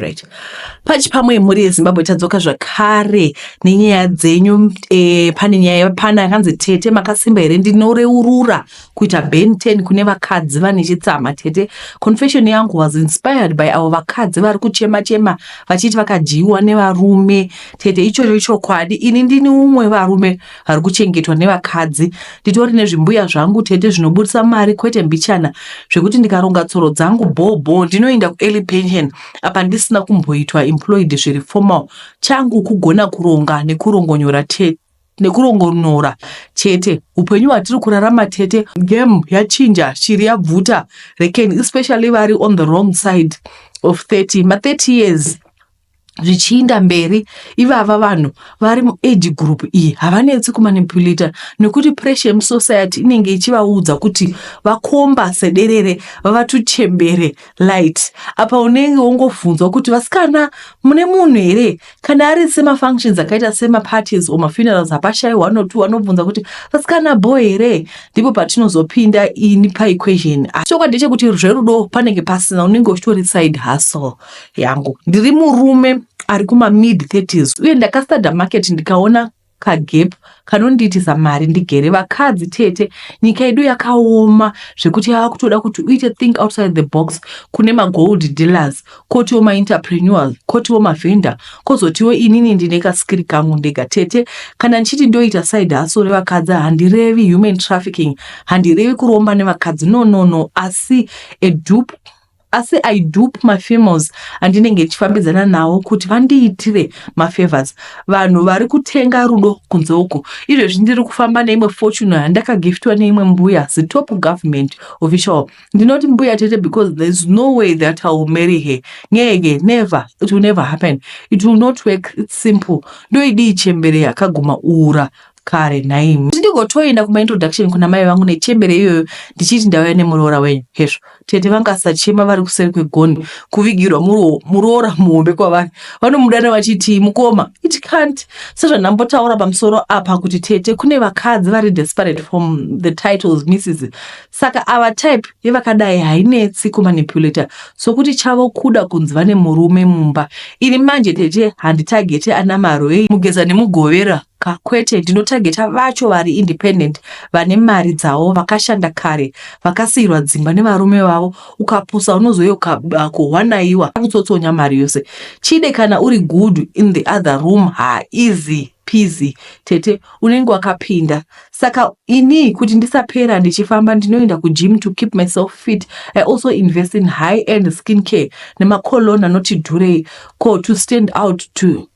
Right. Pachipamwe mhuri yeZimbabwe tadzoka zvakare nenyaya dzenyu e, pane nyaya pana yakanzi tete makasimba here ndinoreurura kuita ben 10 kune vakadzi vane chitsama tete confession yangu was inspired by avo vakadzi vari kuchema chema vachiti vakadyiwa nevarume tete ichocho ichokwadi ini ndini umwe varume vari kuchengetwa nevakadzi nditori nezvimbuya zvangu tete zvinoburitsa mari kwete mbichana zvekuti ndikaronga tsoro dzangu bho bho ndinoenda kuearly pension apa ndisina kumboitwa employed zviri formal changu kugona kuronga nekurongonyora tete nekurongonora chete upenyu hwatiri kurarama tete game yachinja shiri yabvuta rekeni especially vari on the wrong side of 30 ma30 years zvichiinda mberi ivava vanhu vari muage group iyi havanetsi kumanipulata nekuti pressure yemusociety inenge ichivaudza kuti vakomba sederere vavatuchembere light apa unenge wongobvunzwa kuti vasikana mune munhu here kana ari semafunctions akaita semaparties or mafunerals hapashayi one or two anobvunza kuti vasikana bo here ndipo patinozopinda ini paequation chokwadi ndechekuti zverudo panenge pasina unenge uchitori side hustle yangu ndiri murume ari kumamid 30s uye ndakastudya market ndikaona kagap kanondiitisa mari ndigere vakadzi tete nyika yedu yakaoma zvekuti yava kutoda kuti uite think outside the box kune magold dealers kotiwo maentrepreneurs kotiwo mavhenda kwozotiwo inini ndine kaskiri kangu ndega tete kana ndichiti ndoita side hustle revakadzi handirevi human trafficking handirevi kuromba nevakadzi no no no asi a dupe asi i dupe mafemales andinenge ndichifambidzana nawo kuti vandiitire mafavors vanhu vari kutenga rudo kunze uku izvezvi ndiri kufamba neimwe fortune yandakagiftwa neimwe mbuya zitop government official ndinoti mbuya tete because there is no way that i will marry her ngeke never it will never happen it will not work it's simple ndoidii chembere yakaguma ura kare nhaimi ndigotoenda kumaintroduction kuna mai vangu nechembere iyoyo ndichiti ndauya nemuroora wenyu hezvo tete vangasachema vari kuseri kwegoni kuvigirwa muroora muhombe kwavari vanomudana vachiti mukoma it can't sezvandambotaura pamusoro apa kuti tete kune vakadzi vari desperate from the titles mrs saka ava type yevakadai hainetsi kumanipulata sokuti chavo kuda kunzi vane murume mumba ini manje tete handitagete ana marwei mugeza nemugovera kakwete ndinotageta vacho vari independent vane mari dzavo vakashanda kare vakasiyirwa dzimba nevarume vavo ukapusa unozoyeuka bako wanaiwa kutsotsonya mari yose chide kana uri good in the other room haizi peasy tete unenge wakapinda saka ini kuti ndisapera ndichifamba ndinoenda kugym to keep myself fit i also invest in high end skin care nemacolon anoti dhurei ko to stand out to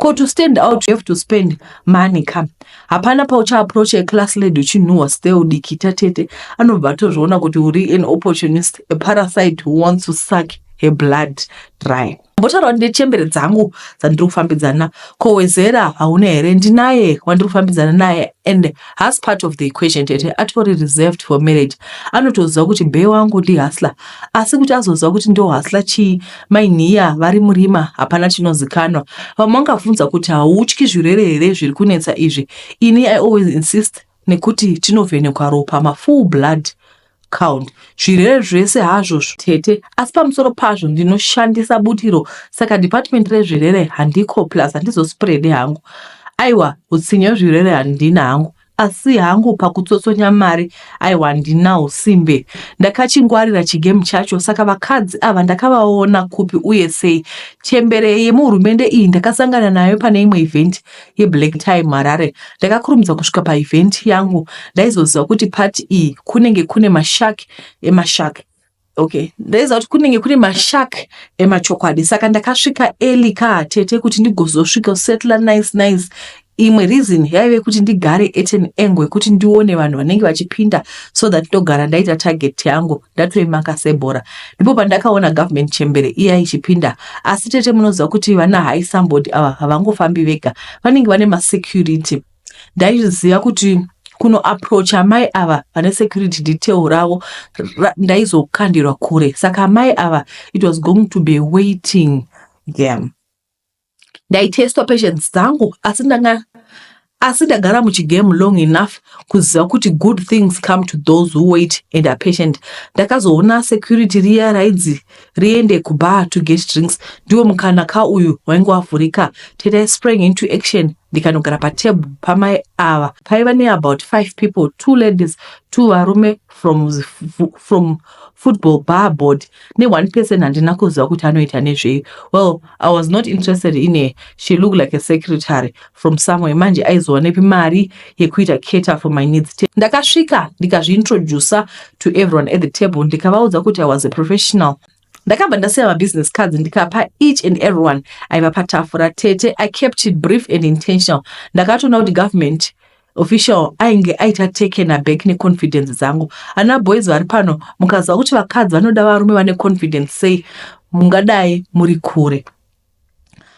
ko to stand out you have to spend money ka hapana pauchaapproach aclass lady uchinhuhwa still dikita tete anobva atozviona kuti uri an opportunist a parasite who wants to suck her blood dry mbotaura kuti ndechembere dzangu dzandiri kufambidzana kowezera hauna here ndinaye wandiri kufambidzana naye and has part of the equation tete atori reserved for marriage anotoziva kuti bhe wangu ndihustler asi kuti azoziva kuti ndohustler chii mainhiya vari murima hapana chinozikanwa vamwe vangabvunza kuti hautyi zvirwere here zviri kunetsa izvi ini i always insist nekuti tinovhenekwa ropa mafull blood count zvirwere zvese hazvo tete asi pamusoro pazvo ndinoshandisa butiro saka department rezvirwere handiko plus handizospreade hangu aiwa utsinye hwezvirwere handina hangu asi hangu pakutsotsonya mari aiwa handina usimbe ndakachingwarira chigame chacho saka vakadzi ava ndakavaona kupi uye sei chembere yemuhurumende iyi ndakasangana nayo pane imwe event yeblack time harare ndakakurumidza kusvika paevent yangu ndaizoziva kuti party iyi kunenge kune mashark emashark okay ndaiziva kuti kunenge kune mashark emachokwadi saka ndakasvika early ka tete kuti ndigozosvika settler nice nice imwe reason yaive kuti ndigare at an angle yekuti ndione vanhu vanenge vachipinda so that ndogara ndaita target yangu ndatoimaka sebhora ndipo pandakaona government chembere iya ichipinda asi tete munoziva kuti vana high somebody ava havangofambi vega vanenge vane masecurity ndaiziva kuti kunoapproacha mai ava vane security detail ravo ndaizokandirwa kure saka mai ava it was going to be waiting game ndaitestwa patience dzangu asi ndanga Asi ndagara muchigame long enough kuziva kuti good things come to those who wait and are patient. Ndakazoona security riya rainzi riende kubar to get drinks. Ndiwo mukana ka uyu wainge wavhurika. Tete, I sprang into action, ndikanogara patable pamai ava. Paiva neabout five people, two ladies, two varume from football bar board ne-one person handina kuziva kuti anoita nezvei. Well, I was not interested in her. She looked like a secretary from somewhere. Manje aizowanepi mari yekuita cater for my needs? Ndakasvika, ndikazviintroduca to everyone at the table, ndikavaudza kuti I was a professional. Ndakabva ndasiya mabusiness cards, ndikapa each and everyone aiva patafura. Tete, I kept it brief and intentional. Ndakatoona kuti government official ainge aita taken aback neconfidence dzangu. Ana boys vari pano, mukaziva kuti vakadzi vanoda varume vane confidence sei, mungadai muri kure.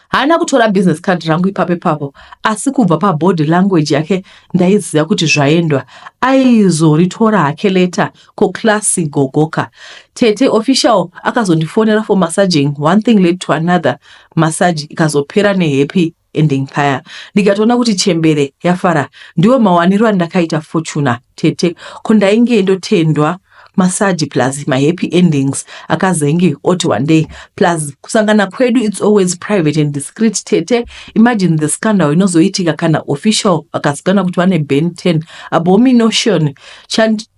Haana kutora business card rangu ipapo ipapo, asi kubva pabody language yake ndaiziva kuti zvaendwa, aizoritora hake later. Koclass gogoka. Tete, official akazondifonera for massaging. One thing led to another, massage ikazopera nehappy ending paya, ndikatoona kuti chembere yafara. Ndiwo mawaniro andakaita fortuna, tete. Ko ndainge ndotendwa massage plus mahappy endings akazenge oti one day. Plus kusangana kwedu, it's always private and discreet. Tete, imagine the scandal inozoitika kana official vakazikana kuti vane ben 10 abomination.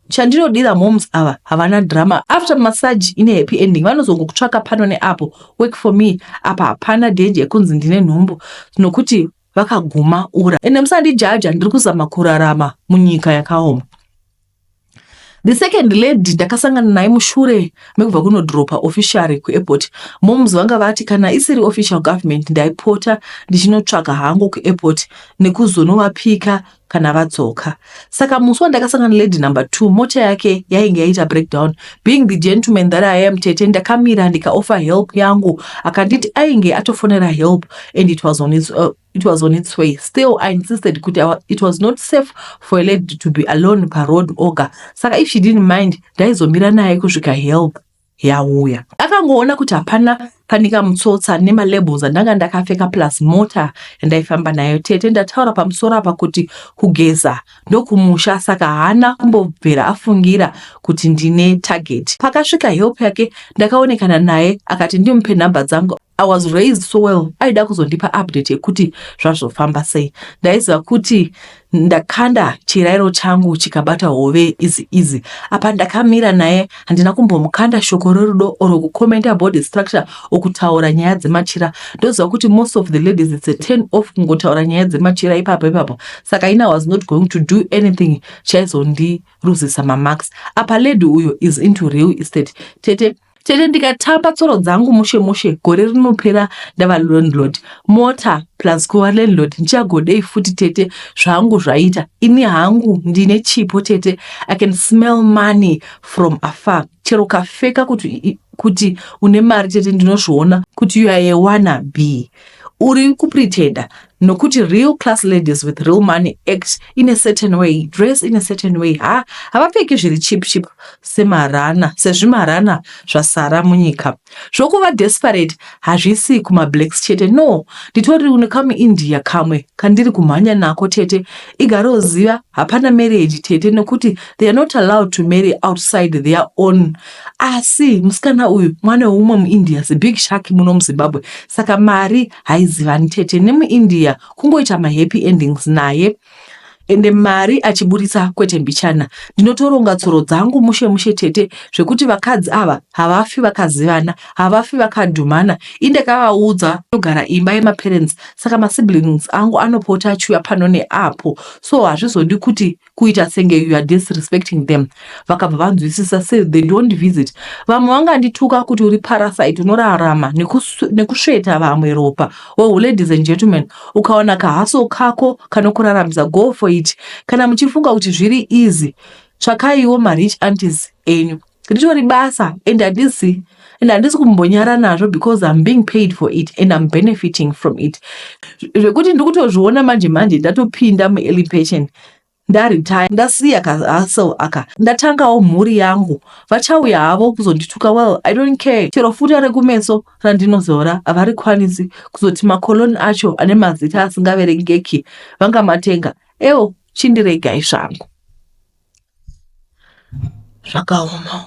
Chandinodira moms ava, havana drama. After massage ine happy ending, vanozongokutsvaka pano neapo, work for me. Apa hapana danger yekunzi ndine nhumbu, nokuti vakaguma ura. Ende musandijaja, ndiri kuzama kurarama munyika yakaoma. The second lady ndakasangana naye mushure mekubva kunodropa officially kuairport. Moms vanga vati kana isiri official government, ndaipota ndichinotsvaga hangu kuairport nekuzonovapika kana vadzoka. Saka musi wandakasangana lady number two, mota yake yainge yaita breakdown. Being the gentleman that I am, tete, ndakamira ndikaoffer help yangu. Akanditi ainge atofonera help and it was on its way. Still, I insisted kuti it was not safe for a lady to be alone paroad oga, saka if she didn't mind, ndaizomira naye kusvika help yauya. Akangoona kuti hapana panikamutsotsa nemalabels andanga ndakapfeka plus mota yandaifamba nayo. Tete, ndataura pamusoro apa kuti kugeza ndokumusha, saka haana kumbobvera afungira kuti ndine target. Pakasvika help yake, ndakaonekana naye, akati ndimupe nhamba dzangu. I was raised so well. Aida kuzondipa update yekuti zvazofamba sei. Ndaiziva kuti ndakanda chirayiro changu chikabata hove easy easy. Apa ndakamira naye, handina kumbomukanda shoko rerudo or kukomenda body structure okutaura nyaya dzemachira. Ndoziva kuti most of the ladies, it's a turn off kungotaura nyaya dzemachira ipapo ipapo, saka ina was not going to do anything chaizondiruzisa mamarks. Apa lady uyo is into real estate, tete. Tete, ndikatamba tsoro dzangu mushe mushe, gore rinopera ndava landlord. Mota plus kuva landlord, ndichagodei futi, tete? Zvangu zvaita. Ini hangu ndine chipo, tete. I can smell money from afar. Chero kafeka kuti une mari, tete, ndinozviona kuti you are a wanna be, uri kupretenda, nokuti real class ladies with real money act in a certain way, dress in a certain way. Ha, havapfeki zviri cheap cheap semarana, sezvimarana zvasara munyika. Zvokuva desperate hazvisi kumablacks chete, no. Nditori nekamuindia kamwe kandiri kumhanya nako, tete. Igaroziva hapana marriage, tete, nokuti they are not allowed to marry outside their own. Asi musikana uyu mwana weumwe muindia, zibig shark muno muZimbabwe, saka mari haizivani, tete. Nemuindia kungoita mahappy endings naye, ende mari achiburitsa kwete mbichana. Ndinotoronga tsoro dzangu mushe mushe, tete, zvekuti vakadzi ava havafi vakazivana, havafi vakadhumana. Indakavaudza togara imba yemaparents, saka masiblings angu anopota achiuya pano neapo, so hazvizodi kuti kuita senge you are disrespecting them. Vakabva vanzwisisa se they don't visit. Vamwe vangandituka kuti uri parasite, unorarama nekusveta vamwe ropa. Well, ladies and gentlemen, ukaona kahustle kako kanokuraramisa, go for it. Kana muchifunga kuti zviri easy, tsvakaiwo marich aunties enyu. Ritori basa and handisi kumbonyara nazvo because I'm being paid for it and I'm benefiting from it, zvekuti ndiri kutozviona manje manje ndatopinda muearly pension. Ndaretire ndasiya kahustle aka ndatangawo mhuri yangu. Vachauya havo kuzondituka well I don't care chero futa rekumeso randinozora havarikwanisi kuzoti macolon acho ane mazita asingaverengeki vangamatenga ewo chindiregai zvangu. Zvakaoma.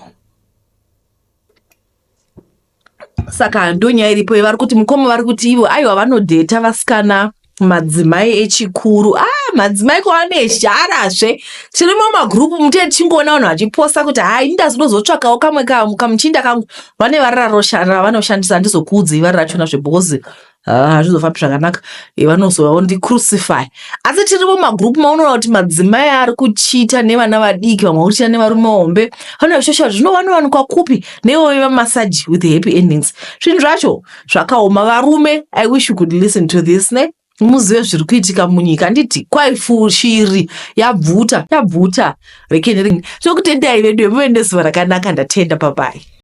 Saka ndonyaya iripo vari kuti mukoma vari kuti ivo aiwa vanodheta vasikana madzimai echikuru ah madzimai ko ane zharazve tirimo mumagrupu mutee tichingoona vanhu vachiposta kuti hai ndazodozotsvakawo kamwe kamuchinda kangu vane vari ravanoshandisa handizokuudzei vari rachona zvebhozi Ah, hazvizofambi zvakanaka eh, vanozondicrucify asi tiri mumagroup maunoona kuti madzimai ari kuchita nevana vadiki vamwe kuchita nevarume hombe vanoshosha zvino vanowanikwa kupi neivovi vamasaji with happy endings zvinhu zvacho zvakaoma varume i wish you could listen to this ne muzive zviri kuitika munyika handiti kwaifushiri yabvuta yabvuta rekenering tokutendai vedu muve nezuva rakanaka ndatenda papai.